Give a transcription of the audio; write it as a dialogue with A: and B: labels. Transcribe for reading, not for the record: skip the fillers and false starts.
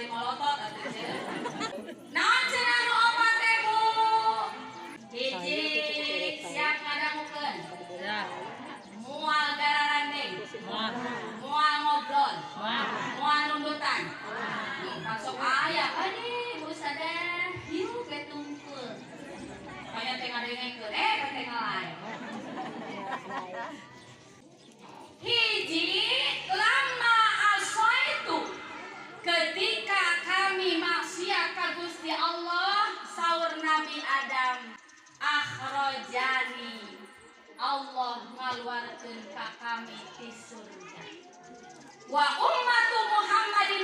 A: Bari molotot atuh cenah. Naon cenah nu opat teh, Bu? Hiji, siap ngadangukeun? Moal gararandeng. Moal ngobrol. Moal nundutan. Masuk aya, aduh, Bu sadar, hiu ketungkul. Kaya teh ngadengekeun, eh teh ngalain. Hiji, lamma ashaitu, ketika kami maksiat ka Gusti Allah, saur Nabi Adam, akhrajani, Allah ngaluarkeun ka kami ti surga. Wa ummatu Muhammadin.